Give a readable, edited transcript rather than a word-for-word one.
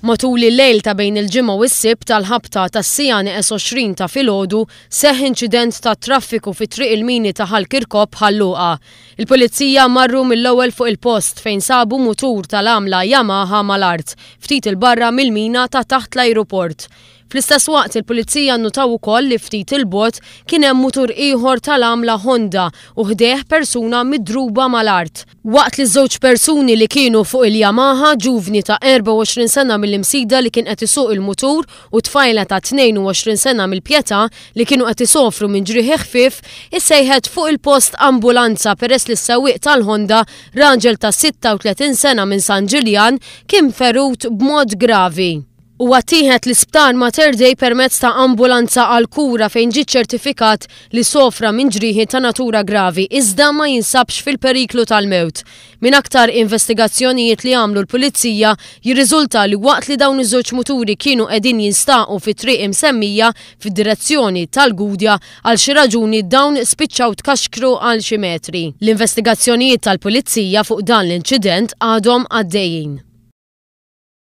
Matul il-lejl ta' bejn il-Ġimgħa u s-Sibt għall-ħabta tas-siegħa nieqes 20 ta' filgħodu seħħ inċident tat-traffiku fi Triq il-Mini ta' Ħal Kirkop, Ħal Luqa. Il-Pulizija marru mill-ewwel fuq il-post fejn sabu mutur tal-għamla Yamaha mal-art, ftit 'il barra mill-mina ta' taħt l-ajruport. Fl-istess waqt il-Pulizija nnutaw ukoll li ftit 'il bogħod kien hemm mutur ieħor tal-għamla Honda u ħdejh persuna midruba mal-art. Waqt li ż-żewġ persuni li kienu fuq il-Yamaha, ġuvni ta' 24 sena mill-Imsida li kien qed isuq il-mutur u tfajla ta' 22 sena mill-Pietà li kienu qed isofru minn ġrieħi ħfief, issejħet fuq il-post ambulanza peress li s-sewwieq tal-Honda, raġel ta' 36 sena minn San Ġiljan, kien ferut b'mod gravi. Huwa ttieħed l-Isptar Mater Dei permezz ta' ambulanza għall-kura fejn ġie ċċertifikat li sofra minn ġrieħi ta' natura gravi iżda ma jinsabx fil-periklu tal-mewt. Minn aktar investigazzjonijiet li għamlu l-Pulizija jirriżulta li waqt li dawn iż-żewġ muturi kienu qegħdin jinstaqu fit-triq imsemmija fid-direzzjoni tal-Gudja għal xi raġuni dawn spiċċaw tkaxkru għal xi metri. L-investigazzjonijiet tal-Pulizija fuq dan l-inċident għadhom għaddejjin.